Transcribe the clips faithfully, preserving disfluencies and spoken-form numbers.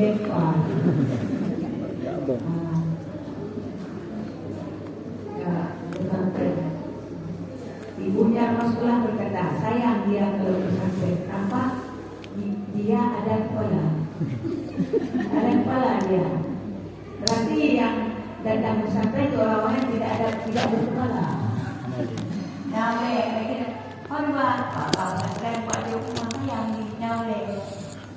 Lepas. Ah. Ya, pesantren. Ibunya Rasulullah berkata, "Sayang dia kalau pesantren. Kenapa? Di-, dia ada kepala." Ada kepala dia. Berarti yang datang pesantren itu orang-orang yang tidak ada, tidak berkepala. Nah, oleh, oleh kita, "Hormat, Bapak pesantren buat di rumah, sayang di, nah, oleh."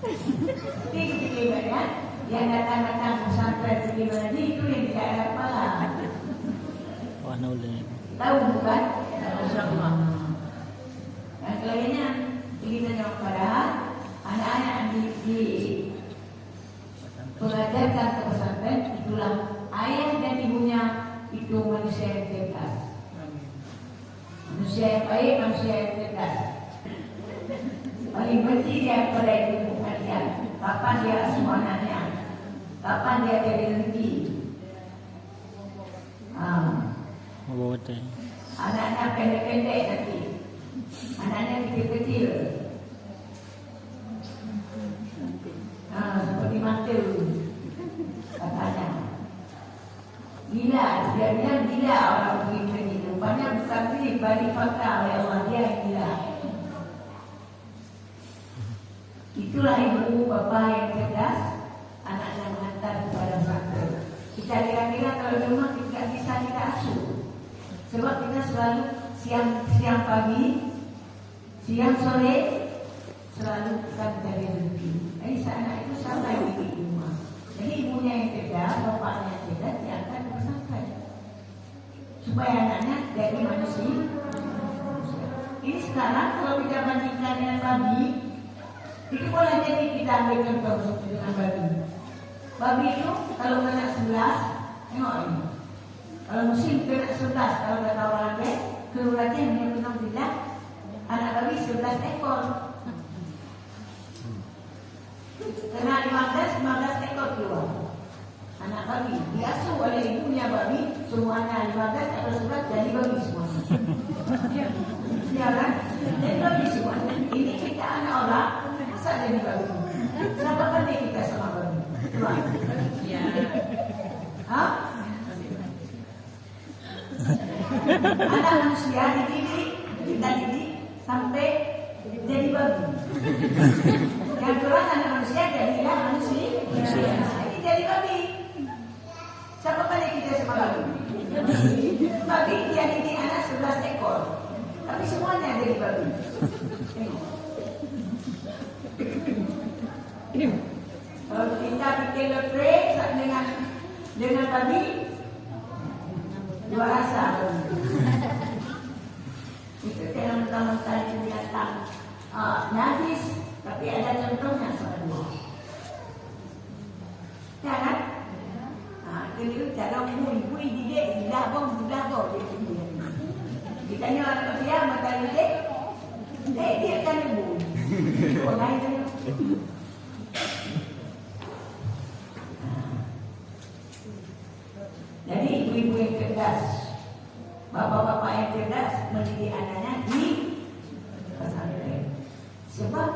Jadi, ketika ibadah, yang datang-datang pesantren, ketika ibadah, itu yang tidak ada kepala. Wah, noleh. Tahu, bukan? Masya Allah. Yang kelainnya, kita jawab, padahal anak-anak di, di pengajarkan ke pesantren, itulah ayah dan ibunya, itu manusia yang cerdas. Manusia yang baik, manusia yang cerdas. Paling benci dia kepada ibu pengajian. Kapan dia asuh anaknya? Kapan dia cari rezeki? Ah. Oh, betul. Anaknya pendek-pendek nanti. Anaknya kecil-kecil. Ah, seperti mata. Katanya. Gila, dia bilang gila orang begini tadi. Rupanya bukan begini, balik fakta oleh Allah, dia yang gila. Itulah ibu bapa yang cerdas, anaknya menghantar kepada pesantren. Kita kira-kira kalau di rumah tidak bisa kita asuh. Sebab kita selalu siang, siang pagi, siang sore, selalu kita mencari rezeki. Jadi, anak itu sampai di rumah. Jadi, ibunya yang cerdas, bapaknya yang cerdas, diangkat ke pesantren. Supaya anaknya jadi manusia. Ini sekarang kalau kita bandingkan dengan babi, itu boleh jadi kita ambil contoh dengan babi. Babi itu kalau kena sebelas, tengok ini. Kalau musim kena sebelas, kalau kata orang Aceh, kena Aceh, dia kena bilang, anak babi sebelas ekor. Kena lima belas, lima belas ekor keluar. Anak babi, diasuh oleh ibunya babi, semuanya lima belas atau sebelas jadi babi semuanya. Ya kan? Jadi babi semua. Ini kita anak orang, masa jadi babi? Siapa pandai kita sama babi? Tuan. Ya. Ha? Anak manusia dididik, kita didik sampai jadi babi. Yang kurang anak manusia jadilah manusia. Manusia. Jadi, jadi babi. Siapa pandai kita sama babi? Babi dia didik anak sebelas ekor. Tapi semuanya jadi babi. Tengok. Kalau kita bikin lotre sa-, dengan, dengan babi, dua rasa. Itu jangan mentang-mentang itu binatang, ah, najis, tapi ada contohnya sama dua. Ya kan? Ah, itu dia cara bui, bui gigit, sudah bom, sudah bom, dia tinggi. Ditanya orang kafir, mata gigit, eh, dia kan bui. Orang lain tanya. Jadi, ibu-ibu yang cerdas, bapak-bapak yang cerdas mendidik anaknya di pesantren. Sebab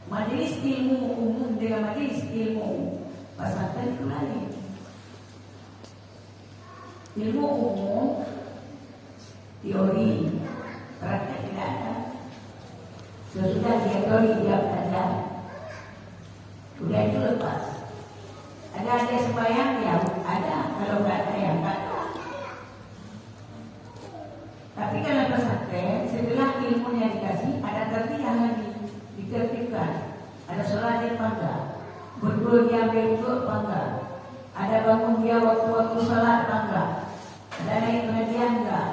majelis ilmu umum dengan majelis ilmu pesantren itu lain. Ilmu umum, teori, praktek tidak ada. Sesudah dia teori, dia belajar, udah itu lepas. Ada, ada sembahyang, ya ada. Kalau nggak ada, ya nggak ada. Tapi kalau pesantren, setelah ilmunya dikasih, ada tarbiyah lagi, ditertibkan. Ada sholat dia apa enggak? Betul dia ambil wuduk apa enggak? Ada bangun dia waktu-waktu sholat apa enggak? Ada naik pengajian enggak?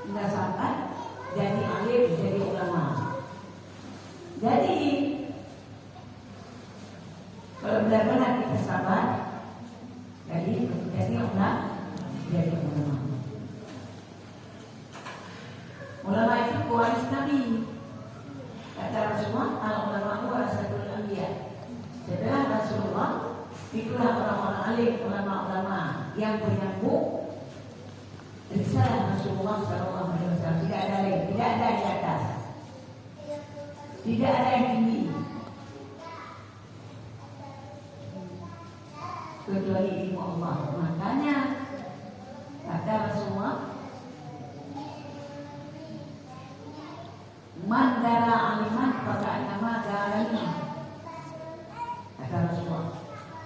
Hingga sampai jadi alim, jadi ulama. Jadi, kalau benar-benar kita sabar, jadi, jadi ulama, jadi ulama. Ulama itu pewaris Nabi. Kata Rasulullah, "Al-ulama'u warasatul anbiya." Setelah Rasulullah, itulah orang-orang alim, ulama-ulama yang penyambung risalah Rasulullah sallallahu alaihi wasallam. Tidak ada lain, tidak ada di atas. Tidak ada yang tinggi. ilmu Allah. Makanya kata Rasulullah, "Man dara aliman faka'annama darani." Kata Rasulullah,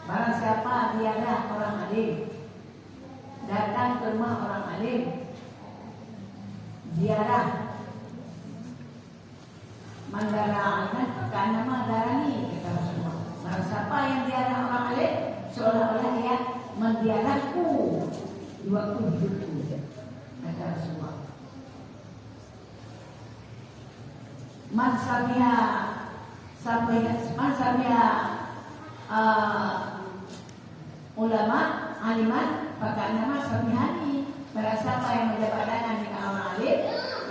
"Barang siapa ziarah orang alim, datang ke rumah orang alim, ziarah, man dara aliman faka'annama darani," kata Rasulullah. Barang siapa yang ziarah orang alim, seolah-olah ia menziarahku di waktu hidupku, kata Rasulullah. Man sami'a, sampai, man sami'a, eh, ulama, aliman, faka'annama sami'ani. Barang siapa yang menjabat tangan dengan orang alim,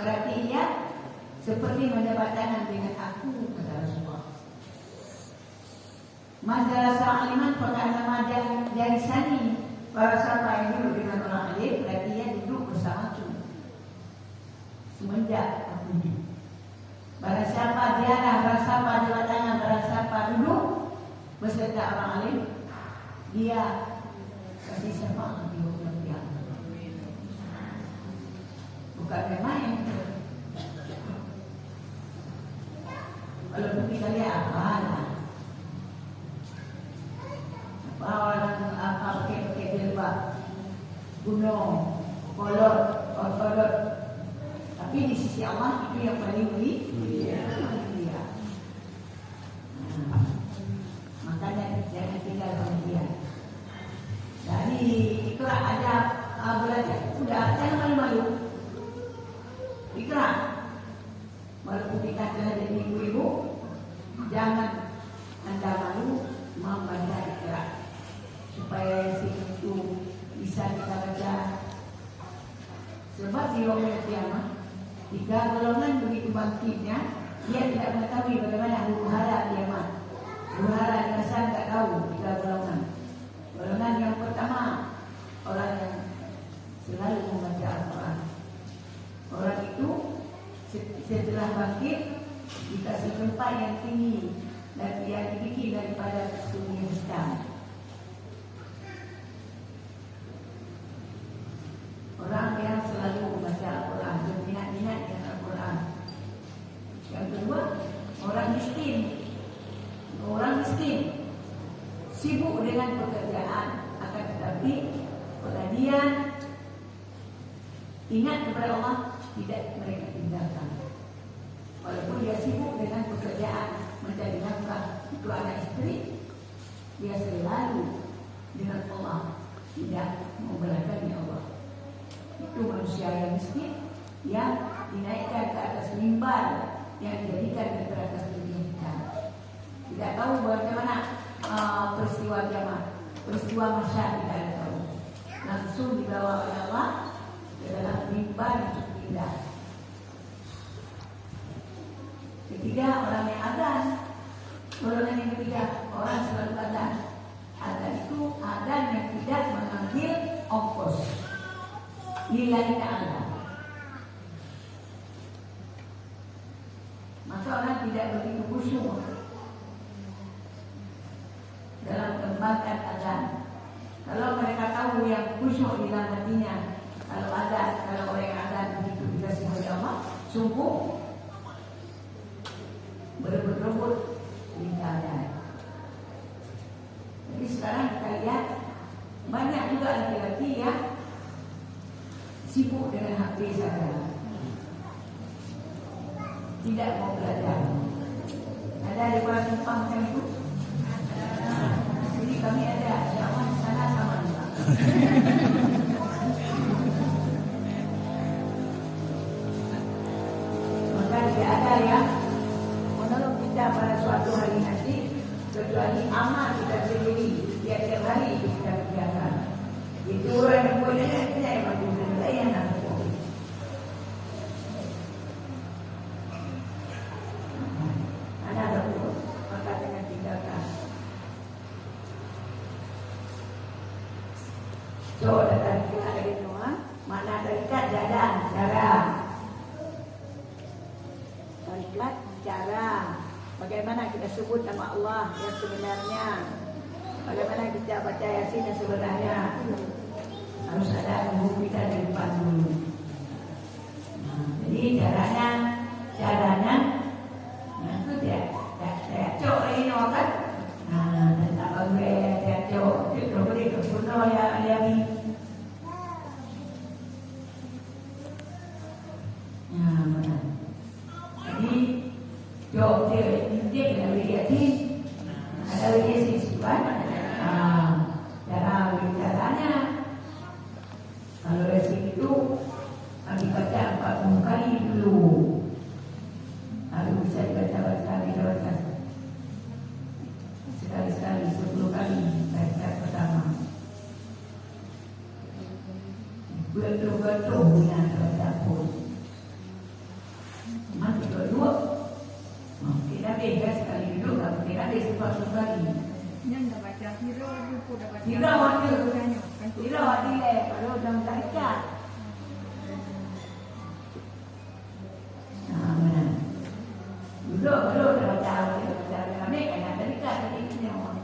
berarti ia seperti menjabat tangan dengan aku, kata Rasulullah. Man jalasa aliman faka'annama ja-, jalisani. Barang siapa yang duduk dengan orang alim, berarti ia duduk bersamaku semenjak aku hidup. Barang siapa ziarah, barang siapa jabat tangan, barang siapa duduk beserta orang alim, dia kasih syafaat di Yaumul Qiyamah. Bukan main-main. Walaupun kita lihat apa lah. Apa orang apa pakai-pakai jilbab, gunung, kolot, kolot. Tapi di sisi Allah itu yang paling mulia. Paling mulia. Makanya jangan tinggal pengajian. Dari Iqra ada, ah, belajar, udah, jangan malu-malu. Iqra, walaupun kita telah jadi ibu-ibu, jangan anda malu membaca Iqra. Supaya situ bisa kita baca. Sebab di Yaumul Qiyamah, tiga golongan begitu bangkitnya, dia tidak mengetahui bagaimana huru-hara kiamat. Huru-hara di masa tak tahu tiga golongan. Golongan yang pertama, orang yang selalu membaca Al-Quran. Orang itu se-, setelah bangkit, dikasih tempat yang tinggi dan ia dibikin daripada kasur yang hitam. Orang yang selalu membaca Al-Quran, berminat-minat dengan Al-Quran. Yang kedua, orang miskin. Orang miskin sibuk dengan pekerjaan, akan tetapi perhatian, ingat kepada Allah tidak mereka tinggalkan. Walaupun dia sibuk dengan pekerjaan mencari nafkah untuk anak isteri, dia selalu dengan Allah, tidak membelakangi Allah. Itu manusia yang miskin yang dinaikkan ke atas mimbar yang dijadikan daripada kasur yang hitam. Tidak tahu bagaimana, uh, peristiwa kiamat, peristiwa mahsyar tidak ada tahu. Langsung dibawa oleh Allah ke dalam mimbar yang cukup indah. Ketiga, orang yang azan. Golongan yang ketiga, orang selalu azan. Azan itu azan yang tidak mengambil ongkos. Lillahi ta'ala. Maka orang tidak begitu khusyuk dalam kembangkan azan. Kalau mereka tahu yang khusyuk di dalam hatinya, kalau azan, kalau orang yang azan begitu dikasih oleh Allah, sungguh berebut-rebut minta azan. Jadi sekarang kita lihat, banyak juga laki-laki yang sibuk dengan H P saja. Tidak mau belajar. Ada di Kuala Simpang macam itu? Jadi kami ada, insya Allah di sana sama juga. Maka tidak ada yang menolong kita pada suatu hari nanti, kecuali amal kita sendiri, tiap-tiap hari itu kita kerjakan. Itu orang yang buat nenek, nenek yang bantu, nenek yang nak buat. Ada satu, maka jangan tinggalkan. So, datang kita dari Noah, mana tarikat jalan, cara. Tarikat, cara. Bagaimana kita sebut nama Allah yang sebenarnya. Bagaimana kita baca Yasin yang sebenarnya? Harus ada guru kita di depan dulu. Nah, jadi caranya, caranya, nah, itu dia. Dia, dia cok ini, kan? Nah, tentang bagi dia cok, cok, cok, cok, cok, cok, ya, ya, ni. Nah, benar. Jadi, jawab dia, dia kena beri hati. Ada beri hati, kan? Ah, cara beri caranya. Kalau dari situ, kami baca empat puluh kali dulu. Lalu bisa dibaca-baca, dibaca sekali-sekali, sepuluh kali, baca pertama. Betul-betul bulan rasa pun. Mati dua-dua. Mungkin habis kan sekali duduk, mungkin habis sebab sekali. Nyan dah baca sira tu pun dah baca. Sira ada. Kan tu. Sira ada leh, kalau dalam tarikat. Nah, mana? Duduk, duduk, dah baca, dah baca, dah ambil, dah tarikat, tadi punya orang.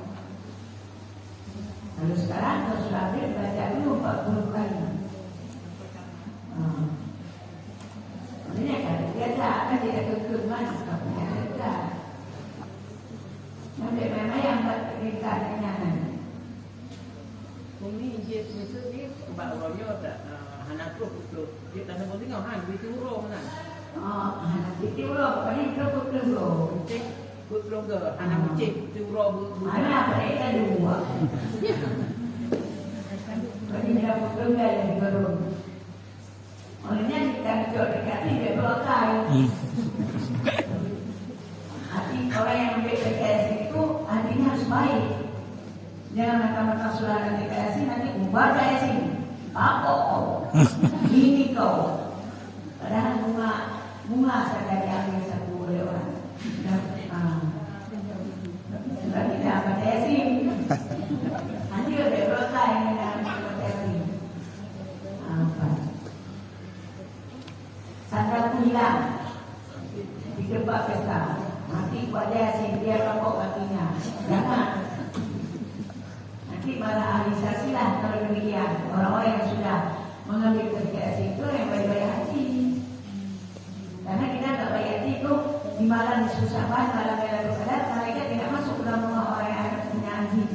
Lalu sekarang, kalau sudah habis, baca dulu empat puluh kali. Ha. Maksudnya, kan, biasa, kan, dia kekeh, kan, tak punya cerita. Sampai main-main, buat cerita, nyanyi. Umi, jih, miseu jih, bak uroe nyoe, tak, ah, hana troh putôh. Jih, tak saboh singoh, han, bisi uroe meunan. Oh, hana bisi uroe, paling troh putôh uroe. Cek. Buet peulungga, hana meucéh, siuroe bu-, bu-, hana, apa dia dua. Bagi dia peulungga yang baru. Olehnya kita mencoba dekat hati dia dua kali. Hmm. Hati orang yang ambil dekat itu, hatinya harus baik. Jangan mata-mata suara dekat Yasin, nanti ubah dah Yasin. Apa kau? Ini kau. Padahal bunga, bunga saja diambil satu oleh orang. Dah, ah. Sebab tidak baca Yasin. Hanya ada berkah yang dah baca Yasin. Apa? Sandalku hilang di tempat pesta. Mati baca Yasin, dia kapok kakinya. Jangan. Nanti malah ahli saksilah kalau demikian. Orang-orang yang sudah mengambil ketika Yasin itu yang baik-baik hati. Karena kita tak baik hati itu, di malam nisfu Sya'ban, malam Lailatul Qadar, malaikat tidak masuk ke dalam rumah orang yang ada punya anjing.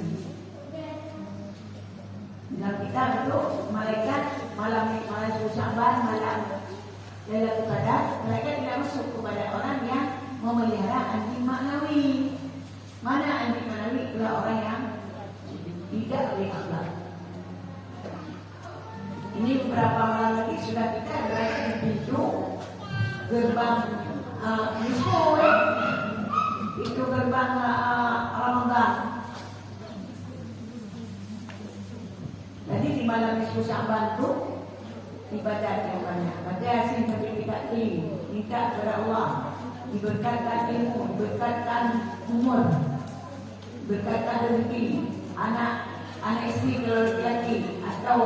Dalam kitab itu, malaikat malam, malam nisfu Sya'ban, malam Lailatul Qadar, malaikat tidak masuk kepada orang yang memelihara anjing maknawi. Mana anjing maknawi? Itulah orang yang tidak berakhlak. Ini beberapa malam lagi sudah kita berada di pintu gerbang, ah, nisfu, eh. Pintu gerbang, ah, Ramadan. Jadi di malam nisfu Sya'ban tu, ibadat yang banyak. Baca Yasin sampai tiga kali. Minta kepada Allah diberkatkan ilmu, diberkatkan umur, diberkatkan rezeki, anak, anak isteri kalau laki-laki, atau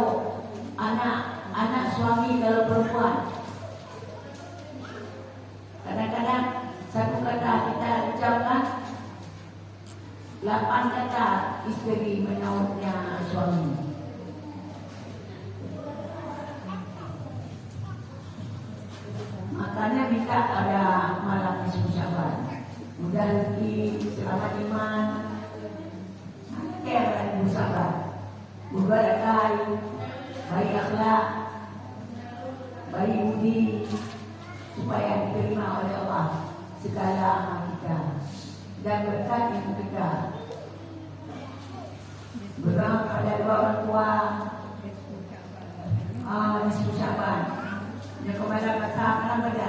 anak, anak suami kalau perempuan. Kadang-kadang satu kata kita ucapkan, lapan kata isteri menyautnya suami. Makanya minta pada malam nisfu Sya'ban. Mudah rezeki, selamat iman. Oke, orang ibu sabar. Berbahagia, baik akhlak, baik budi, supaya diterima oleh Allah segala amal kita dan berkat ilmu kita. Berdoa kepada dua orang tua, ah, nisfu Sya'ban. Yang kepada kata malam pada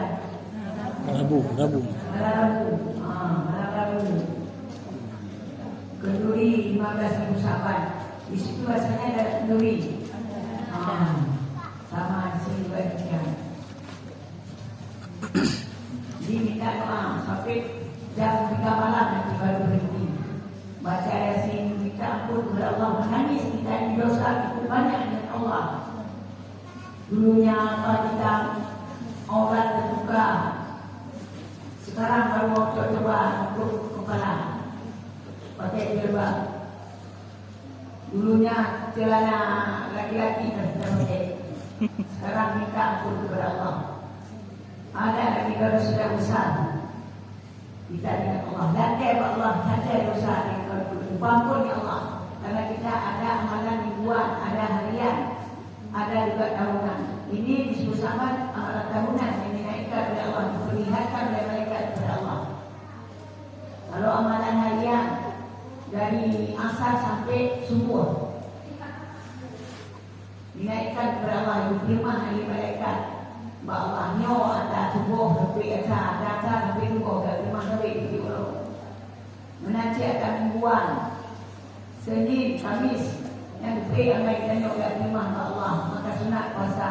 Rabu, Rabu. Malam Rabu. Ah, malam Rabu. Kenduri lima belas nisfu Sya'ban. Di situ rasanya ada kenduri. Ah, sama di sini juga demikian. Jadi minta doa sampai jam tiga malam nanti baru berhenti. Baca Yasin, minta ampun kepada Allah, menangis, minta dosa, itu banyak dengan Allah. Dulunya apa kita aurat terbuka. Sekarang baru mau coba untuk kepala. Pakai jilbab. Dulunya celana laki-laki kan kita pakai. Sekarang minta ampun kepada Allah. Ada lagi kalau sudah besar, kita ingat Allah. Lakée bak Allah saja dosa yang kalau itu. Ampun ya Allah. Karena kita ada amalan mingguan, ada harian, ada juga tahunan. Ini disebut sahabat amalan tahunan yang dinaikkan oleh Allah, diperlihatkan oleh malaikat kepada Allah. Kalau amalan harian dari asar sampai subuh, dinaikkan kepada Allah, diterima oleh malaikat. Bak Allah nyoe ata subuh sampai asar, ata asar sampai subuh, dak terima sampai tujuh orang. Meunan cit ata mingguan, Senin, Kamis, nyang geupeu amai tanyoe dak terima bak Allah, maka sunat puasa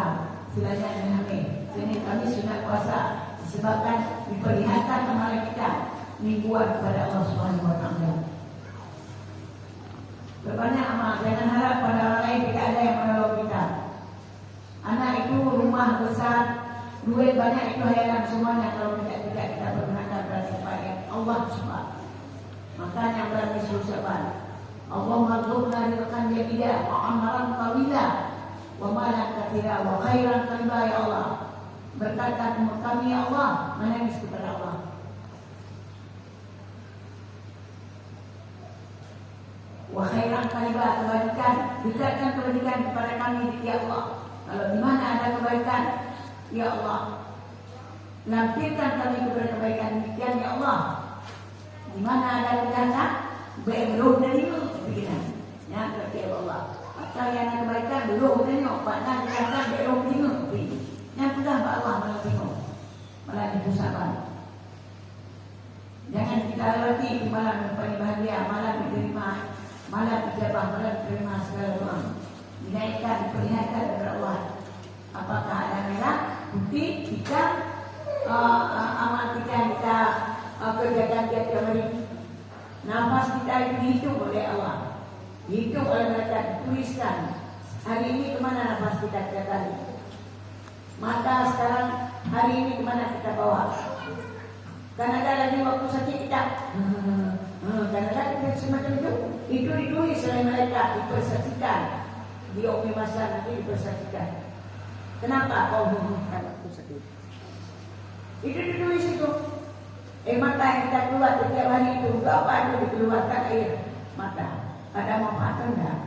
seulanya nyan Hameh. Senin, Kamis sunat puasa disebabkan diperlihatkan amalan kita mingguan kepada Allah Subhanahu wa Taala. Perbanyak amal, jangan harap pada orang lain tidak ada yang menolong kita. Anak itu rumah besar, duit banyak itu hayalan, semuanya kalau tidak, tidak kita pergunakan pada tempat yang Allah suka. Makanya berani suruh sabar. Allahumma rzuqna rizqan jadida wa amalan tawila wa malan katsira wa khairan thayyiba, ya Allah. Berkatkan umur kami, ya Allah, menangis kepada Allah. Wa khairan thayyiba, kebajikan, dekatkan kebajikan kepada kami, ya Allah. Kalau di mana ada kebaikan, ya Allah, lampirkan kami kepada kebaikan demikian, ya Allah. Di mana ada kejahatan, bèk roh dari nyoe, pikiran. Ya, kata Allah. Apa yang ada kebaikan, roh dari nyoe. Apa yang ada kejahatan, bèk roh dari nyoe, pikiran. Nyang peugah bak Allah malam nyoe. Malam nyoe saban. Jangan kita lewati itu malam yang paling bahagia, malam diterima, malam ijabah, malam diterima segala doa. Dinaikkan, diperlihatkan kepada Allah. Apakah ada merah, putih, hitam, eh, eh, amal kita yang kita, eh, kerjakan tiap-tiap hari. Nafas kita itu dihitung oleh Allah. Dihitung oleh malaikat, dituliskan. Hari ini kemana nafas kita, kita tarik. Mata sekarang, hari ini kemana kita bawa. Kan ada lagi waktu sakit kita. Hmm, kan ada kita semacam itu. Itu ditulis oleh malaikat, dipersaksikan. Di yaumil mahsyar nanti dipersaksikan. Kenapa kau mengumumkan waktu sakit? Itu ditulis itu. Air mata yang kita keluar setiap hari itu, berapa itu dikeluarkan air mata? Ada manfaat atau enggak?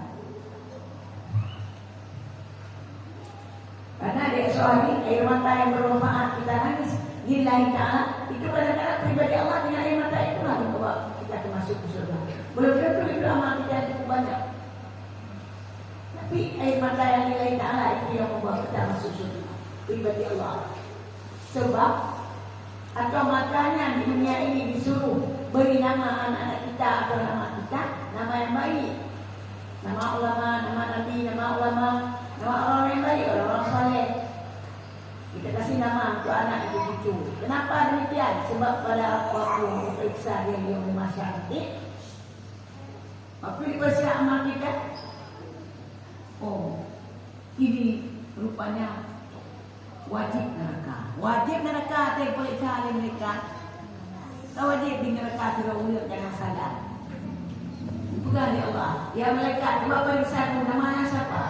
Karena di esok hari, air mata yang bermanfaat kita nangis lillahi ta'ala, itu kadang-kadang pribadi Allah dengan air mata itulah membawa kita ke masuk ke surga. Belum tentu itu amal kita yang cukup banyak. Tapi air mata yang lillahi ta'ala itu yang membawa kita masuk surga. Pribadi Allah. Sebab, atau makanya di dunia ini disuruh beri nama anak-anak kita atau nama kita, nama yang baik. Nama ulama, nama nabi, nama ulama, nama orang yang baik, orang-orang saleh. Kita kasih nama untuk anak itu cucu. Kenapa demikian? Sebab pada waktu diperiksa dia di yaumil mahsyar nanti, waktu diperiksa amal kita, oh, ini rupanya wajib neraka. Wajib neraka atau diperiksa oleh mereka. Kan wajib di neraka sidroe ureueng jangan salah. Peugah lé Allah, "Ya malaikat, cuba periksa aku, namanya siapa?"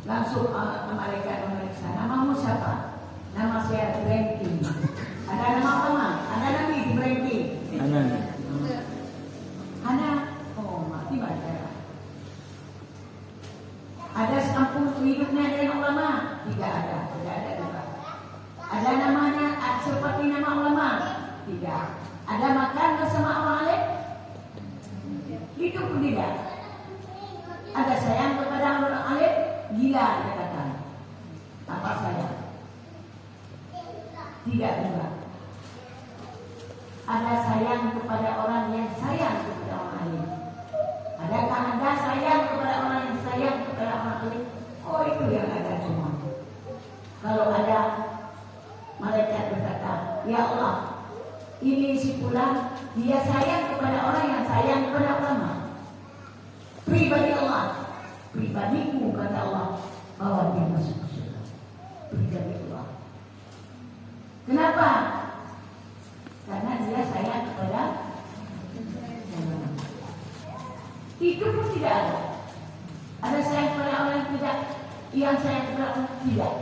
Langsung, ah, malaikat memeriksa, "Namamu siapa?" "Nama saya Frankie." "Ada nama ulama?" "Ada nabi Frankie?" Hana. Hana. Oh, mati baca. "Ada sekampung hidupnya dengan ulama?" "Tidak ada." Tidak ada juga. "Ada namanya, ah, seperti nama ulama?" "Tidak." "Ada makan bersama orang alim?" Itu pun tidak. "Ada sayang kepada orang alim?" "Gila," dikatakan. "Apa sayang?" Tidak juga. "Ada sayang kepada orang yang sayang kepada orang alim?" "Adakah Anda sayang kepada orang yang sayang kepada orang alim?" Oh, itu yang ada cuma. Kalau ada, malaikat berkata, "Ya Allah, ini si fulan, dia sayang kepada orang yang sayang kepada ulama." Pribadi Allah, "Pribadiku," kata Allah, "bawa dia masuk ke surga." Pribadi Allah. Kenapa? Karena dia sayang kepada ulama. Itu Yang saya kira tidak.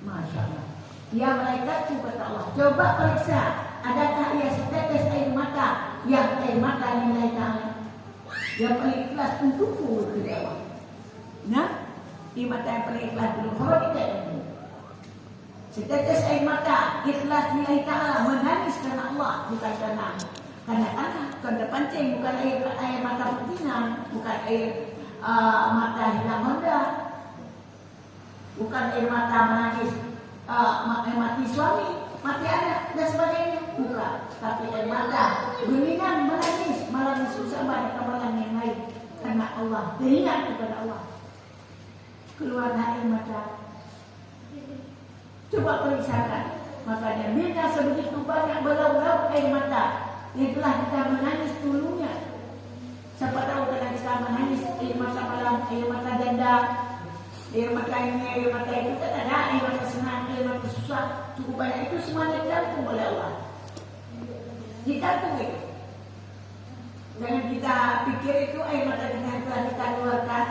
Masya Allah. Ya malaikat tu, kata Allah, coba periksa, adakah ia setetes air mata yang air mata lillahi ta'ala? Yang paling ikhlas untukku, kata Allah. Nah, air mata yang paling ikhlas dulu. Kalau tidak, setetes air mata ikhlas lillahi ta'ala, menangis karena Allah, bukan karena, karena tanah, bukan terpancing, bukan air, air mata betina, bukan air, uh, mata hilang honda. Bukan air mata menangis, eh, ma-, eh, mati suami, mati anak, dan sebagainya. Bukan. Tapi air mata, beningan menangis, malam itu sama dengan malam yang lain. Karena Allah, teringat kepada Allah. Keluarlah air mata. Coba periksakan. Makanya, bila sebegitu banyak berlaut-laut air mata yang telah kita menangis dulunya, siapa tahu kadang kita menangis air mata malam, air mata janda, air mata ini, air mata itu, kan ada air mata senang, air mata susah, cukup banyak. Itu semuanya ditampung oleh Allah. Ditampung itu. Jangan kita pikir itu air mata kita yang telah kita keluarkan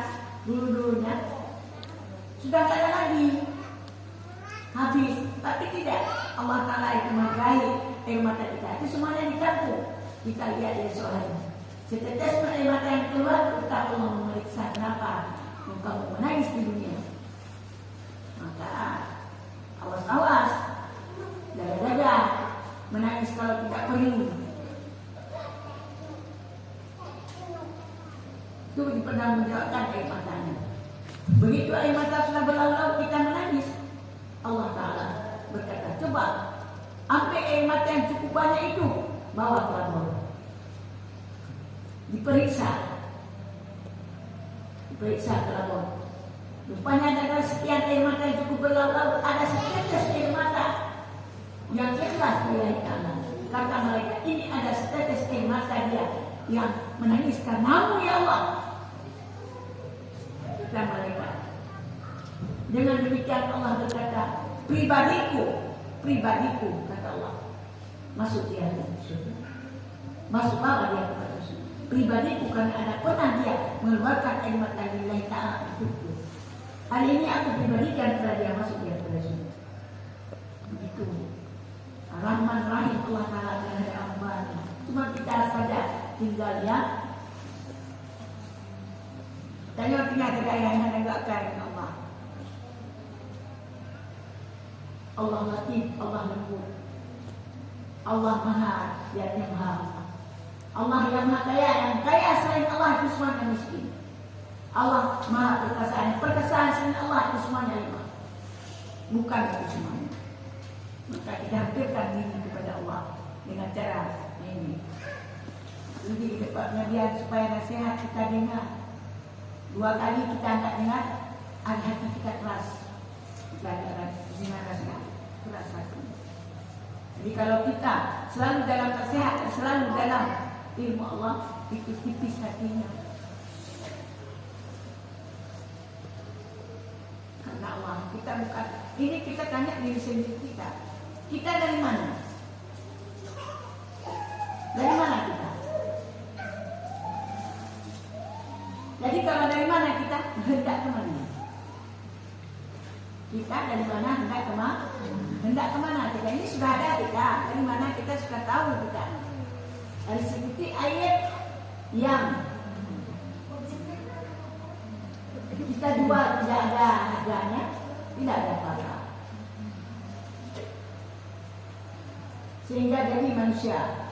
dulu-dulunya. Sudah tak ada lagi. Habis. Tapi tidak. Allah Ta'ala itu menghargai air mata kita. Itu semuanya ditampung. Kita lihat di esok hari. Setetes pun air mata yang keluar, tetap Allah memeriksa kenapa engkau menangis di dunia. Maka, awas-awas. Jaga-jaga. Menangis kalau tidak perlu. Itu dipertanggungjawabkan air matanya. Begitu air mata sudah berlaut-laut, kita menangis. Allah Ta'ala berkata, "Coba, ambil air mata yang cukup banyak itu, bawa ke Rabbul." Diperiksa. Diperiksa ke Rabbul. Rupanya ada sekian air mata yang cukup berlaut-laut, ada setetes air mata yang ikhlas lillahi ta'ala. Kata malaikat, "Ini ada setetes air mata dia yang menangis karenamu, ya Allah." Kata malaikat. Dengan demikian Allah berkata, "Pribadiku, pribadiku," kata Allah. Masuk dia ke syurga. Masuk bawa dia ke syurga. Pribadiku, karena ada pernah dia mengeluarkan air mata lillahi ta'ala untukku. Hari ini aku pribadikan kepada dia, masuk dia ke syurga. Begitu. Rahman Rahim Allah Ta'ala terhadap hamba-Nya. Cuma kita saja tinggal ya. Tanya tinggal saja yang hana gak Allah. Allah Latif, Allah Lembut. Allah Maha, yang, yang Maha. Allah yang Maha Kaya, yang kaya selain Allah itu semuanya miskin. Allah Maha Perkasa, yang perkasa selain Allah itu semuanya lemah. Bukan itu semuanya. Maka kita hampirkan diri kepada Allah dengan cara ini. Jadi, dekat pengajian supaya nasihat kita dengar. Dua kali kita angkat dengar, hati kita keras. Kita angkat dengar nasihat, keras hati. Jadi, kalau kita selalu dalam nasihat, selalu dalam ilmu Allah, itu tipis hatinya. Karena Allah, kita bukan, ini kita tanya diri sendiri kita. Kita dari mana? Dari mana kita? Jadi, kalau dari mana kita, hendak ke mana? Kita dari mana, hendak ke ma-, hendak ke mana kita? Ini sudah ada kita. Dari mana kita sudah tahu kita? Dari setitik air yang kita jual tidak ada harganya, tidak ada apa-apa. Sehingga jadi manusia.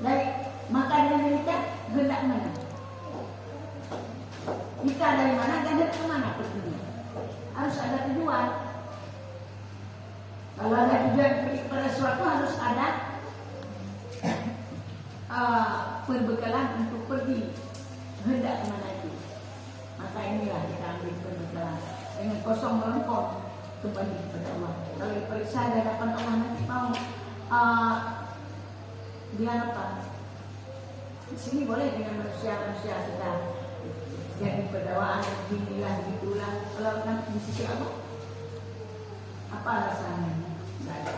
Dari, maka dengan demikian, hendak mana? Kita dari mana dan hendak ke mana perginya? Harus ada tujuan. Kalau ada tujuan pergi kepada sesuatu, harus ada, eh, perbekalan untuk pergi. Hendak ke mana itu? Maka inilah kita ambil perbekalan. Dengan kosong melompong, kembali kepada Allah. Kalau diperiksa di hadapan Allah nanti mau, eh, bilang apa? Di sini boleh dengan manusia-manusia kita jadi berdawaan, beginilah, begitulah. Kalau nanti di sisi Allah, apa alasannya? Tidak ada.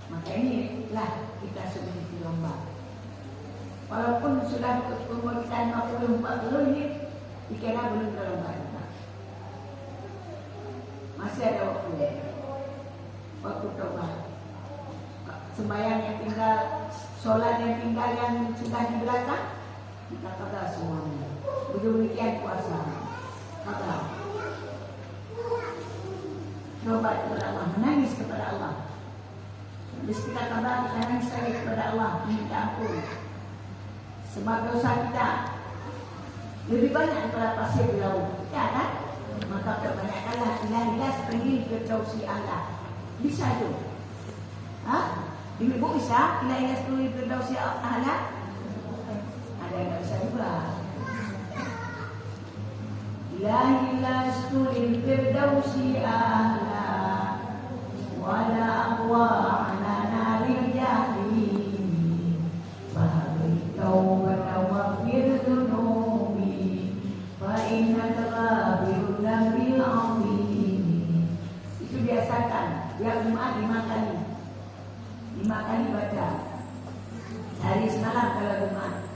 Maka inilah kita sudah di lomba. Walaupun sudah umur kita lima puluh, empat puluh ini, dikira belum ke lomba kita. Masih ada waktu. Waktu taubat. Sembahyang yang tinggal, sholat yang tinggal yang sudah di belakang, kita qada semuanya. Begitu demikian puasa. Qada. Taubat kepada Allah, menangis kepada Allah. Habis kita qada, kita nangis lagi kepada Allah, minta ampun. Sebab dosa kita lebih banyak daripada pasir di laut. Ya kan? Maka perbanyakkanlah ilah-ilah seperti Firdausi A'la. Bisa tu. Ha? Ibu bisa ilah-ilah seperti Firdausi A'la? Ada yang tak bisa juga. Ilahi lastu lil firdausi ahla, wala aqwa ala naril jahim. Fahab li taubatan waghfir dzunubi, fa innaka ghafirudz dzambil azim. Itu biasakan tiap Jumat lima kali. Lima kali baca. Sehari semalam kalau Jumat.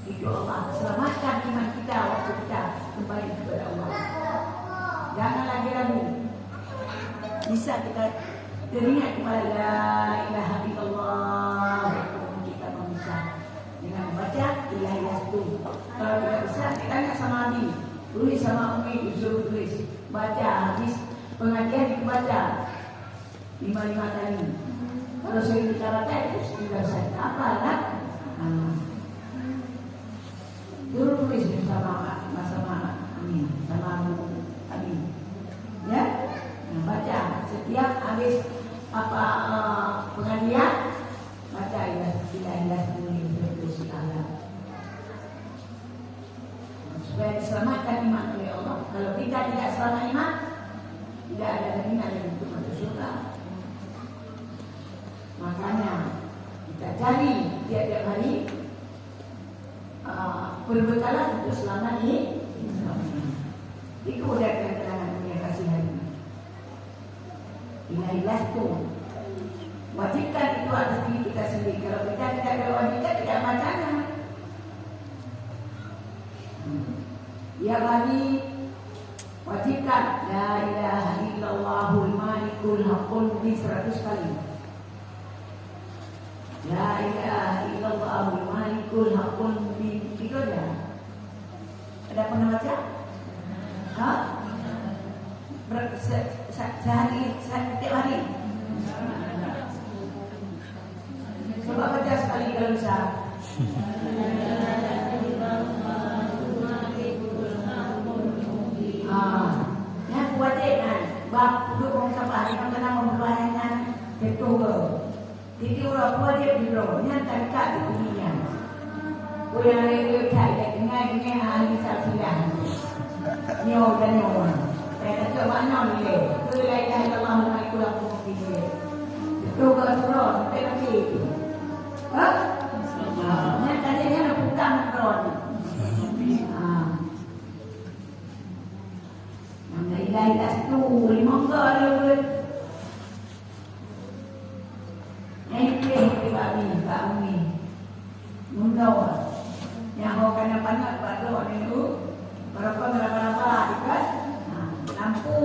Itu Allah selamatkan iman kita waktu kita kembali kepada Allah. Jangan lagi ragu. Bisa kita teringat kepada la ilaha illallah waktu kita memisah dengan membaca ilah ilah itu. Kalau tidak bisa, kita tanya sama Abi. Tulis sama Umi, disuruh tulis. Baca habis pengajian itu baca. Lima-lima kali. Kalau sering kita baca, itu sudah bisa kita hafal, kan? Nah. Dulu tulis bersama Pak, bersama Amin, sama Bu Amin. Ya? Nah, baca. Setiap habis apa, eh, pengajian, baca ilah, ilah, ilah, ilah, ilah, ilah. Supaya diselamatkan iman oleh Allah. Kalau kita tidak selamat iman, tidak ada jaminan yang untuk masuk surga. Makanya kita cari tiap-tiap hari, ah, perbekalan untuk selamat i-, selamat iman. Itu udah kenangan dunia kasih hari ini. Ilah-ilah tu. Wajibkan itu atas diri kita sendiri. Kalau kita tidak ada wajibkan, tidak bacanya. Hmm. Ya bani, wajibkan la ilaha illallahul malikul haqqul mubin seratus kali. La ilaha illallahul malikul haqqul mubin. Tiga dah. Ada pernah baca? Ha? Ber-, se-, se-, sehari, se-, tiap hari? Coba baca sekali kalau bisa. Ah, nyan wajib kan? Bab duduk orang sabar, yang kena memperlayankan ketua. Jadi, ureueng peue jeuet judroe nyan tarikat jih nyan. Ureueng nyang lé-lé that, ingat-ingat ahli silsilah. Nyoe dan nyoe. Saya kata, "Mana ni, lé? Keu la ilaha illallah, Muhammadur Rasulullah." Betul ke surah? Sampai nanti. Hah? Nyan tadi nyan dah pegang surah ni. Ah. Nama ilahi lastu, lima kali. Nyang ipreh di Bak Mi, Bak Umi. Mundoe. Nyang ho kana panyöt bak droe nyoe, barokon raba-raba, kan? Nah, lampu,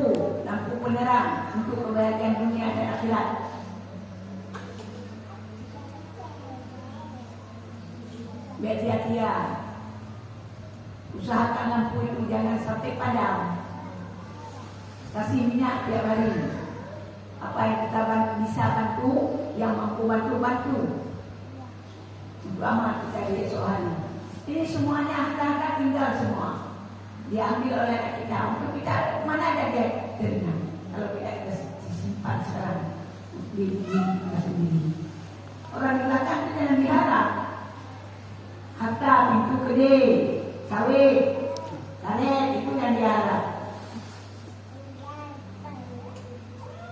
lampu penerang untuk kebahagiaan dunia dan akhirat. Bèk sia-sia. Usahakan lampu itu jangan sampai padam. Kasih minyak tiap hari. Apa yang kita ban-, bisa bantu, yang mampu bantu, bantu. Untuk amal kita di esok hari. Ini semuanya harta-harta tinggal semua. Diambil oleh anak kita. Untuk kita, mana ada dia terima? Kalau tidak kita si-, simpan sekarang. Di, di kita sendiri. Orang di belakang itu jangan diharap. Harta, pintu keudè, sawét, planet, itu yang diharap.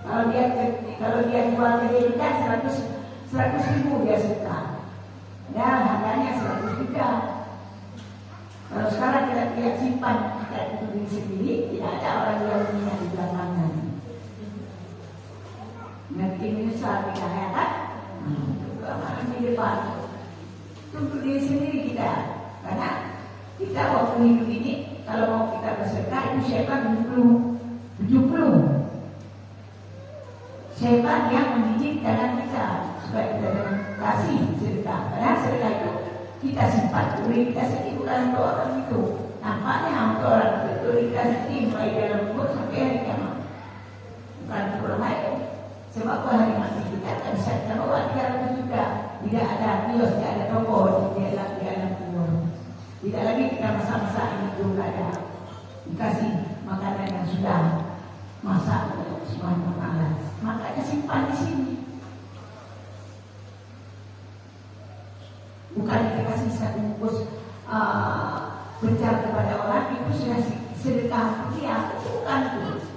Kalau dia, kalau dia jual keudè kita seratus, seratus ribu dia suka. Dan harganya seratus juta. Kalau sekarang kita tidak simpan, kita itu diri sendiri, tidak ada orang yang punya di belakangnya. Nanti menyesal kita, ya kan? Hmm, itu amal di depan. Itu untuk diri sendiri kita. Karena kita waktu hidup ini, kalau mau kita bersedekah, itu syaitan tujuh puluh. Tujuh puluh. Syaitan yang mendidik tangan kita supaya kita jangan kasih sedekah. Padahal sedekah itu kita simpan duit kita sendiri, bukan untuk orang itu. Nampaknya untuk orang itu, duit kita sendiri mulai dalam kubur sampai hari kiamat. Bukan untuk orang lain. Sebab kalau hari mati kita akan bisa kita bawa tiga ratus juta. Tidak ada kios, tidak ada toko di dalam, di dalam kubur. Tidak lagi kita masak-masak, itu tidak ada. Dikasih makanan yang sudah masak oleh Allah Subhanahu wa Taala. Makanya simpan di sini. Bukan kita kasih satu bungkus, ah, pecel kepada orang, itu sudah si-, sedekah untuk dia. Itu bukan itu.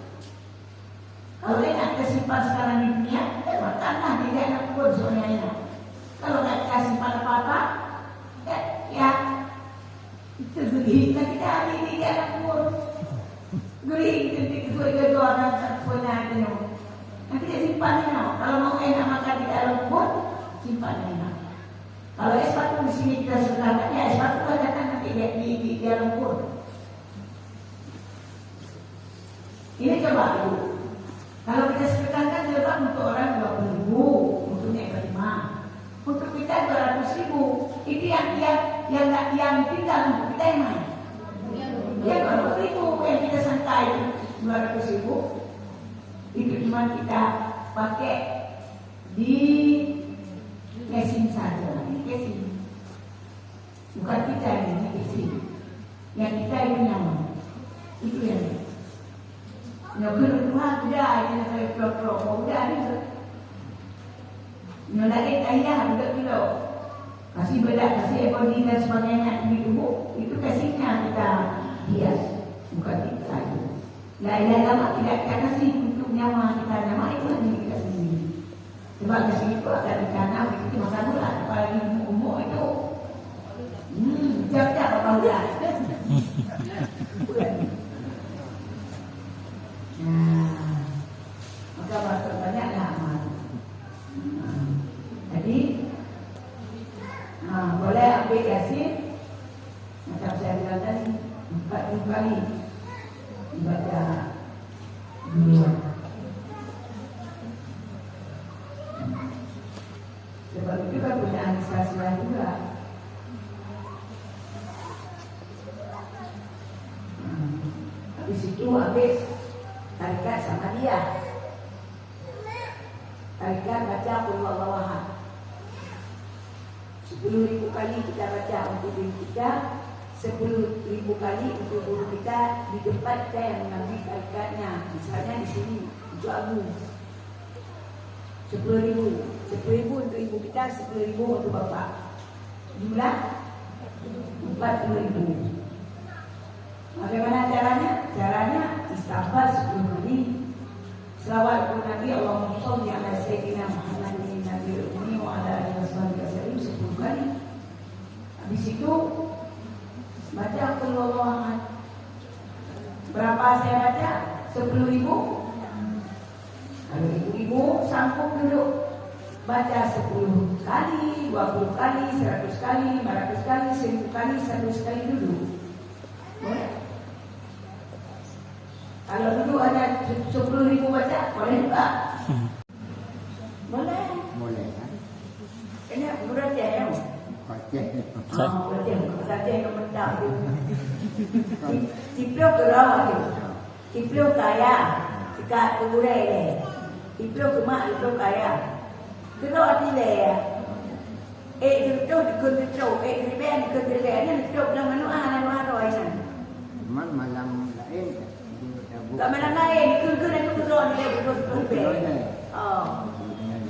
Kalau enak kita simpan sekarang di dunia, kita makanlah di dalam kubur sebenarnya. Kalau nggak kita simpan apa-apa, ya, ya, itu gurih. Kita ada di dalam kubur. Gurih, kita ketua-ketua akan tak pernah itu. Nanti dia simpan enak. Kalau mau enak makan di dalam kubur, simpan enak. Kalau es batu di sini kita sedekahkan, ya es batu akan datang nanti di, di, di dalam kubur. Ini coba, Ibu. Kalau kita sedekahkan jilbab untuk orang dua puluh ribu, untuk Nek Fatimah. Untuk kita dua ratus ribu. Itu yang, yang, yang, yang tinggal untuk kita yang mana? Yang dua puluh ribu yang kita sangka itu dua ratus ribu. Itu cuma kita pakai di casing saja. Ini casing. Bukan kita ini, ini casing. Yang kita itu nyawa. Itu yang. Nyoe keuneuk Tuhan, udah, ini nak saya pelok-pelok. Oh, udah, ni. Nyoe lain ayah, udah pelok. Kasih bedak, kasih ebony dan sebagainya, ini tubuh. Itu casingnya kita hias. Bukan kita itu. Lain-lain lama tidak kita kasih untuk nyawa kita. Nyawa itu hanya kita sendiri. Sebab di situ ada rencana begitu masa bulan, apalagi umur-umur itu. Hmm, jam-jam apa bulan. Nah, maka banyak-banyaklah amal. Hmm. Jadi, ha, boleh ambil Yasin, macam saya bilang tadi, empat puluh kali dibaca dulu. Sebab itu kan punya antisipasi juga. Hmm. Habis itu, habis tarikat sama dia. Tarikat baca Qul Huwallahu Ahad. Sepuluh ribu kali kita baca untuk diri kita, sepuluh ribu kali untuk guru kita di tempat kita yang mengambil tarikatnya. Misalnya di sini, untuk Abu. Sepuluh ribu. Sepuluh ribu untuk ibu kita, sepuluh ribu untuk bapak. Jumlah empat puluh ribu. Bagaimana caranya? Caranya istighfar sepuluh kali. Selawat kepada Nabi, Allahumma shalli ala sayyidina Muhammadin nabiyil ummi wa ala alihi wa sahbihi wasallim sepuluh kali. Habis itu, baca Qul Huwallahu Ahad. Berapa saya baca? Sepuluh ribu? Kalau ibu-ibu sanggup duduk baca sepuluh kali, dua puluh kali, seratus kali, lima ratus kali, seribu kali, seratus kali duduk. Boleh? Kalau duduk hanya sepuluh ribu baca, boleh juga. Boleh. Boleh, kan? Kena guru Aceh, ya? Aceh. Ah, guru Aceh. Bahasa Aceh yang mentah tu. Ciplo keurau tu. Ciplo kaya. Cika keu gurée. Ciplo keumak, ciplo kaya. Keurau dilée, ya. Eh, jeuet dikeue jeuet, eh, jeuet dikeue jeuet, nyan jeuet lam manu'a, lam manu'a roh nyan. Cuman malam laén, Ka malam laén, dikeue-keue laju keudroe dilée, keudroe, keudroe. Oh.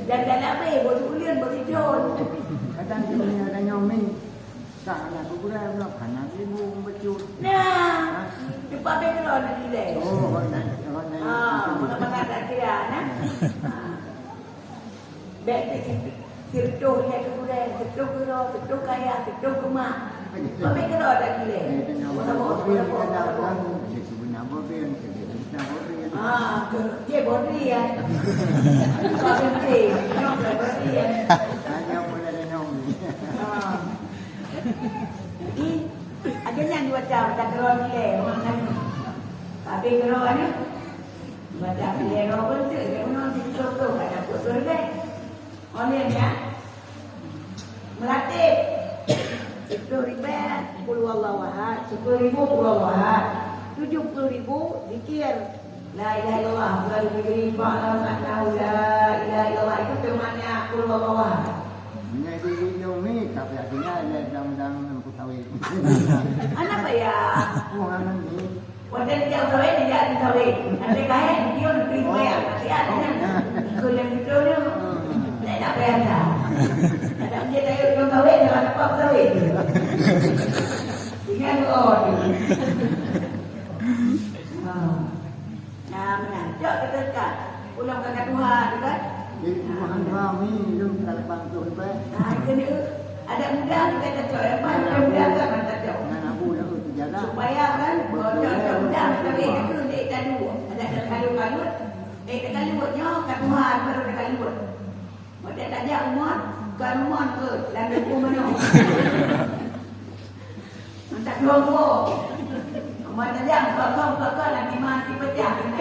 Dan dalam api, bak ulien, bak tijon. Kadang di dunia ada nyoe min. Tak ada kuburan, belum hana ibu bacut. Nah, ha? Tempat background dilée. Oh, hana, hana. Ah, maka tak kira, nah. Ah. Bèk teuh sireutoh ilèe keu gurèe, sireutoh keu droe, sireutoh kaya, sireutoh keu mak. Pabèe keudroe that ilèe. Saboh, saboh, saboh. Ah, keu, jih boh drien. Boh drien. Nyoe boh drien. Ah. Jadi, akhirnya dibaca, baca keudroe ilèe, mak kami. Pabèe keudroe nyoe, baca ilèe droe pun teuk, ilèe meunoe. Contoh, ada pun boleh. Oleh ya, melatih. Sepuluh ribu, qul huwallahu ahad. Sepuluh ribu, qul huwallahu ahad. Tujuh puluh ribu, zikir. La ilaha illallah, bulan negeri, fa'lam annahu la ilaha illallah. Itu temannya qul huwallahu ahad. Ini di Indomie, tapi akhirnya ada dalam-dalam lampu sawit. Anak payah. Wah, anak ni. Watèe neujak u sawét, neujak u sawét. Watèe kahé, neujak u sawét. Oh. Siat, ya. Ikut yang betul tu. Hmm. Saya tak payah dah. Tak ada menjadi ayo, ikut sawét, jangan lupa u sawét. Ingat, oh, tu. Ha. Nah, meunan. Cok, kita dekat. Ulôn ka tuha tu kan? Di Tuhan kami, lôn ka lapan puluh leubeh. Ha, kena. Adak muda tu kan cocok, eh, muda kan cocok. Ngan abu dah tu jalan. Supaya kan, betul, bocor muda, betul, tapi betul. Itu dek tadu. Adak takalut-kalut, dek takalut nyoe ka tuha baru takalut. Watèe tajak umur, kon umur ke, lam duku manoe. Mantap dua buah. Amat tajam, kok-kok, kok-kok, nanti mati pecah. Nanti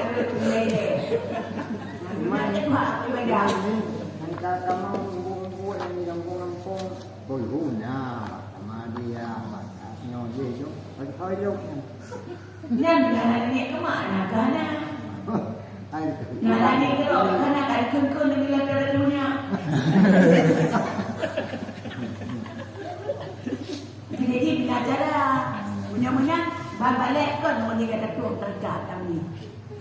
mati pecah, nanti pecah. Angka kamoe mubuet-mubuet nyang di gampông-gampông, beuhuna, sama dia, nyoe je tu. Bagi kau hidup. Nyan, nyan, nyan, nyan, kemana, kana? Hai. Nyan, nyan, nyan, kana, kan, kun, kun, nyan, nyan, nyan, nyan. Jadi, bila cara, meunan-meunan, ban balek kon, ngon dia kata tuan terdekat kami.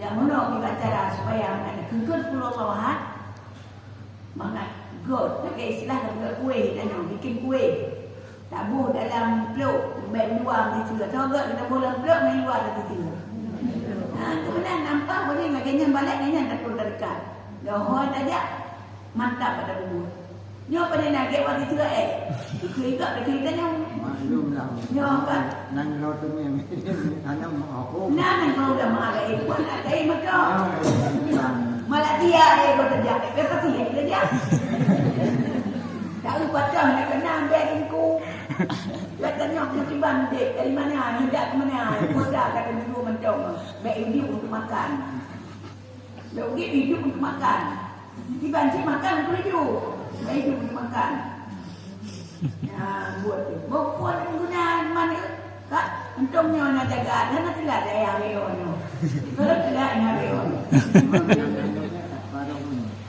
Yang mana kita cara supaya anak kengkeng sepuluh tahun, mangat göt, lagèe istilah göt kueh, tanya, bikin kueh. Taboh dalam plôk, bèk luwa di situ. Atau göt kita boh dalam plôk, main luwa di situ. Ha, tu meunan nampak, boleh lagèe nyan balek, nyan tak pun terdekat. Dah hoi tajak, mantap pada bubur. Nyoe pada nagèe waktu tu, eh. Ikut-ikut, ikut-ikut nyoe. Maklum lah. Nyoe kan. Nang lo tu ni, anak mau aku. Nah, nang lo dah malah, eh, buat nak cari macam. Ah, iya. Malah dia, eh, kau kerja, eh, kau kerja, eh, kerja. Tahu patah nak kena ambil ringku. Dia tanya, "Macam mana, Dek? Dari mana? Hendak ke mana?" Kota kata dulu macam, "Baik hidup untuk makan." Dah udép hidup untuk makan. Tiban cit makan untuk hidup. Dah hidup untuk makan. Ya, buat tu. Bukon guna mana? Kak, untung nyoe na jaga. Dah na telat daya Leon nyoe. Kalau telat na Leon.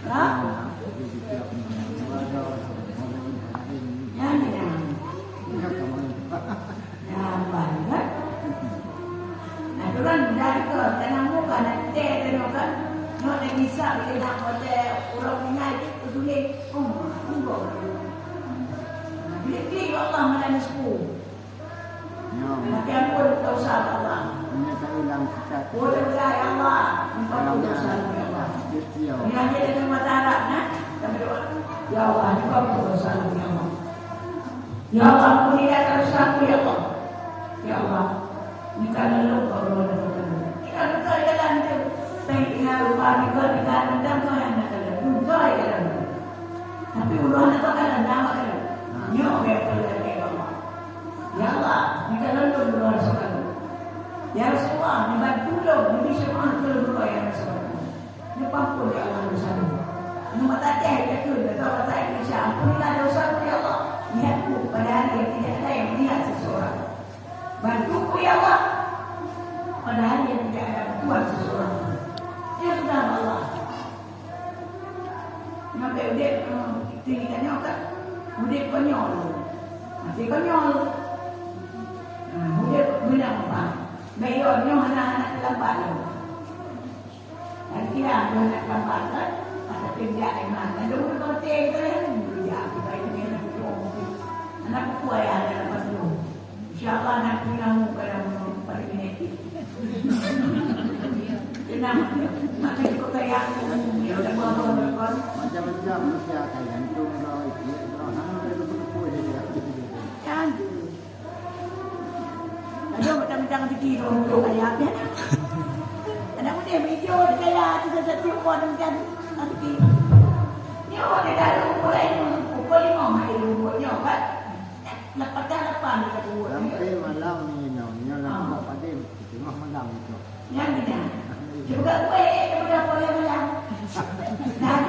Ha? Ya, ya. Nyan ban, kan? Nah, tu kan, dari ke, tanah muka, nak teh, tengok kan? Nyoe nak gisa, bila nak hotel, urang tinggal, tu tulis, oh, tunggu. Nah, klik-klik, Allah, malam ni sepuluh. Nyoe. Makai ampun, tak usah, Allah. Ini tak hilang kita. Oh, tak usah, ya Allah. Engkau pun dosa, ya Allah. Betul. Ini aja dengan mata Arab, nah. Kita berdoa. Ya Allah, engkau pun dosa, ya Allah. Ya Allah, ampunilah dosaku, ya Allah. Ya Allah, nikah lelong kau Allah dan kita. Kita buka jalan tu. Saya tinggal lupa juga, tinggal dendam kau yang nak jalan. Buka jalan tu. Tapi Allah nak kau jalan, nak kau jalan. Nyoh, ya Allah. Ya Allah, nikah lelong Allah sekarang. Ya Rasulullah, dibantu dong, diberi syafaat ke Allah, ya Rasulullah. Neupampon, ya Allah, dosa lôn. Nyoe mata teh, ya Tuhan, ya Allah, mata Indonesia, ampunilah dosa lôn, ya Allah. Lihat ku pada hari yang tidak ada yang melihat seseorang. Bantu ku, ya Allah, pada hari yang tidak ada bantuan seseorang. Ya sudah, Allah. Nyoe udép, eh, kita, kita nyoe kan, udép konyol. Mati konyol. Nah, udép guna apa? Baik, nyoe anak-anak terlambat nyoe. Dan kira aku nak tambahkan, masa kerja iman. Dan dulu kau tengok, ya, kita ini nak buat. Anak buku ayah dalam pasal. Insya Allah, nak punya mu kalau mau pada genetik. Tenang, maka ikut saya aku, ya, semua orang. Macam-macam manusia akan gantung kau, ikut kau, hang ada buku-buku dia. Kan? Aduh, macam-macam rezeki tu untuk ayah dia. Anak muda hijau dia kaya, tu satu pun macam rezeki. Nyoe dia dah umur lain, pukul lima mai umur nyoe kan. Lepas dah lapan dia umur. Sampai malam ni, nyoe, nyoe dah buat padi, tengah malam itu. Nyan keujang. Juga kueh, eh, daripada pola malam. Nah,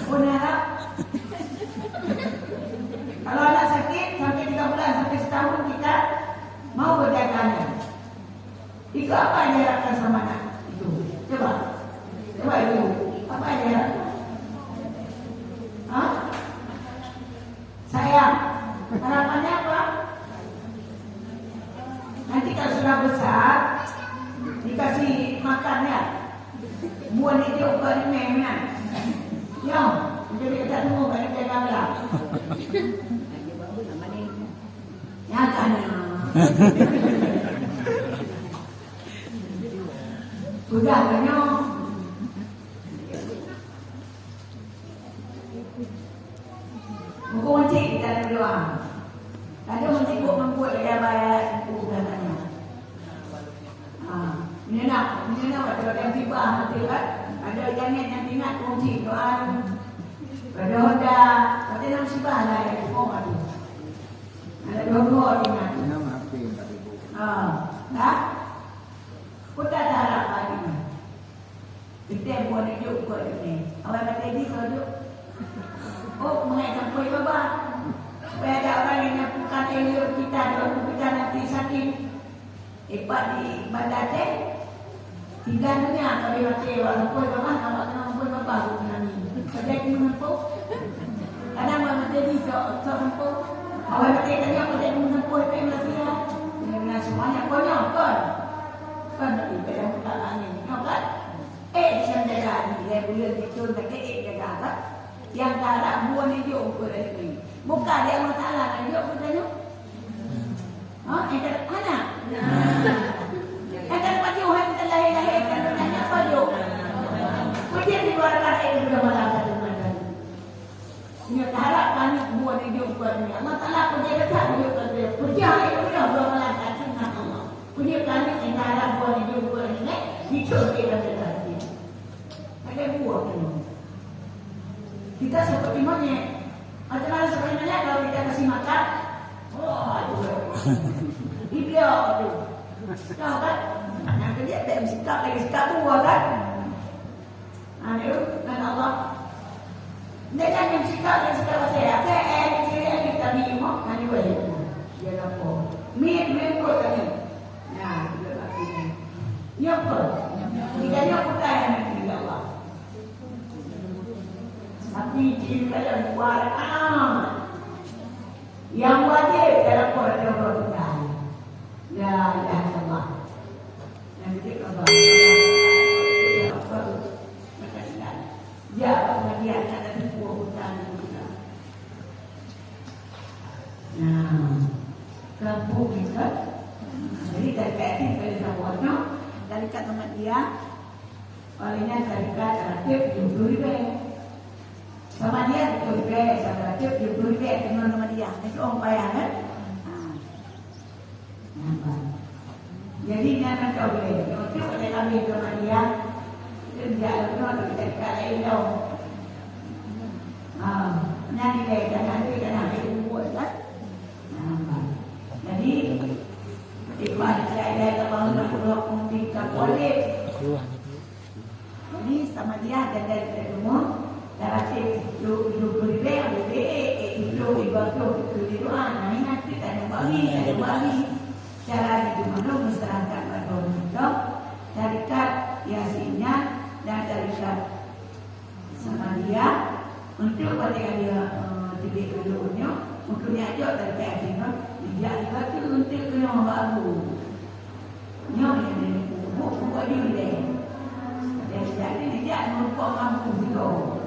Pun harap. Kalau anak sakit sampai tiga bulan, sampai setahun, kita mau berjaganya. Itu apa yang diharapkan sama anak itu? Coba. Coba ibu. Apa yang diharapkan? Hah? Sayang. Harapannya apa? Nanti kalau sudah besar, dikasih makan ya. Buah ni dia bukan ni meh nah. Yo, jadi kita semua kan kita gambar. Ya kan? Udah kan yo? Muka cik kita ada dua. Tadi mesti buat mampu ada bayar itu bukan tanya. Ha, menyenang, menyenang ada yang tiba nanti kan. Ada jangan yang ingat kunci doa. Ada hoda, ada yang sibah lah yang mau ada. Ada dua-dua ingat. Ini maafin tadi bu. Ha, dah. Kita tak harap lagi. Kita buat hidup buat dunia. Awak kata di kau duk. Oh, mengenai campur baba. Supaya ada orang yang nyapukan elok kita, doa kita nanti sakit. Hebat di Banda Aceh. Tinggal dunia kami mati, awak campur baba, awak kena campur baba, aku kena ni. Kerja di menempuh. Kadang awak mati di sok, sok tempuh. Awak mati tanya, kerja di menempuh, itu yang masih ya. Dengan semuanya konyol, kon. Kon mati, pada muka angin. Nyokan? Eh, jangan jaga hati. Dia boleh betul, tapi eh, jaga apa? Yang tak ada, buah ni jauh, bukan dari ni. Bukan dia Allah Ta'ala, nak jauh, bukan jauh. Ha, yang tak ada, anak. Yang tak ada pajuh, yang tak lahir-lahir, yang tak ada pajuh. Puji di luar kata itu sudah malam satu malam. Nyoe taharap keuneuk buet neujok keu Allah Taala peujeuet that neujok keu dia. Peujeuet lé Allah dua malam that sunnah Allah. Peujeuet keuneuk nyoe taharap buet neujok keu dia. Jicok lé Allah Taala. Ada buah tu. Kita seperti monyet. Macam mana seperti monyet kalau kita kasih makan? Wah, itu. Dibiak tu. Tahu kan? Yang kerja tak mesti tak lagi sekat buah kan? Ha, nyoe, ngon Allah. Nyan nyang sikap, nyang sikap bahasa Aceh, eh, ciri yang kita mi imoh, ngan ibu ibu. Dia lapor. Mi, mi kot kami. Nah, dia tak kini. Nyoe kot. Kita nyoe bukan yang nanti, ya Allah. Tapi ciri kalian buat, ah. Yang wajib dalam Quran dan Quran kita. La ilaha illallah. Yang ketiga, Allah. Ya, Allah, dia akan ada dua hutang kita. Nah, kampung kita. Jadi, dari kat sini, dari Sabuatnya, dari kat tempat dia, Palingnya syarikat rakyat tujuh puluh ribu. Sama dia tujuh puluh ribu, sama rakyat tujuh puluh ribu, teman sama dia. Itu orang payah, kan? Ha. Nampak? Jadi, jangan kau boleh. Untuk ada kami sama dia, itu tidak ada, tapi syarikat lain tau. Ha. Nanti dia, jangan dia, jangan dia buat, kan? Nampak? Jadi, ibarat saya, saya tak bangun, aku nak pun tingkat kualiti. Jadi, sama dia ada dari semua, dah rasa tujuh puluh ribu, lebih, eh, tujuh puluh ribu, tujuh puluh ribu, ah, nah, ini nanti tak ada bagi, tak ada bagi. Cara di mana masyarakat berdoa, syarikat Yasinnya dan syarikat sama dia, untuk pada dia, eh, tidak dulu nyoh, untuk dia ajak syarikat Yasinnya, dia juga tu untuk kena baru. Nyoe nyang bubuet-bubuet di ulèe. Dan jadi dijak meurukok mampu sidroe.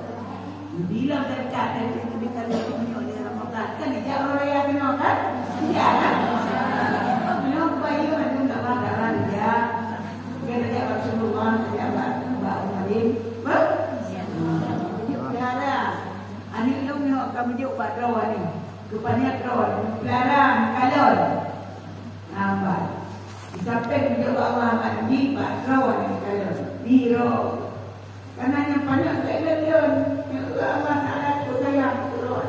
Bila teuka dari keubit kali nyoe di Ramadan, kan dijak uroe raya keunoe kan? Dijak kan? Nyoe bayeue mandum dak bak dara dijak. Dia dijak bak Rasulullah, dijak bak, bak Umar bin. Bah? Pelara. Aneuk lôn nyoe ka meujok bak droe ni. Keupanyang droe, pelara, kalon. Nampak. Disampéng geujok bak Allah mat ni bak droe nyang kalon. Di droe. Karena nyang paneuk lé lôn, nyang Allah Taala peucaya keu droe.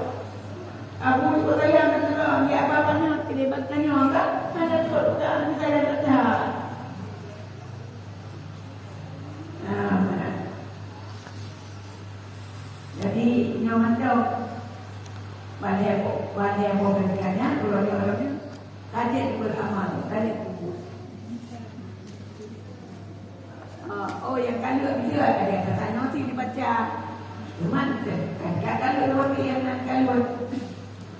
Abu peucaya keu droe, ya bapa nyoe, tidak bak tanyoe, kan? Ada pun bukan misalnya kata. Nah, mana? Jadi, nyoe mantong. Pada, pada pemerintahnya, kalau nyoe, kalau nyoe, kaji beramal, kaji kubur. Ah, oh, yang kalut dia ada yang kata nyoe dibaca. Cuman, kan, kan kalut orang yang nak kalut.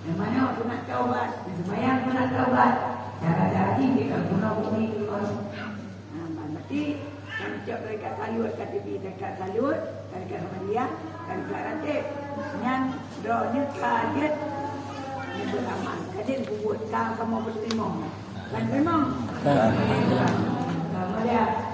Yang mana tu nak taubat, yang sembahyang tu nak taubat. Cara-cara ni dia kalau guna bumi tu, kan. Nah, berarti kan cok mereka kalut, K T P mereka kalut, mereka kembali ya, mereka rantai. Nyan, doa ni kaget. Ni beramal. Kaget buat ka kamu berterima. Kan terima? Kan. Kamu dia.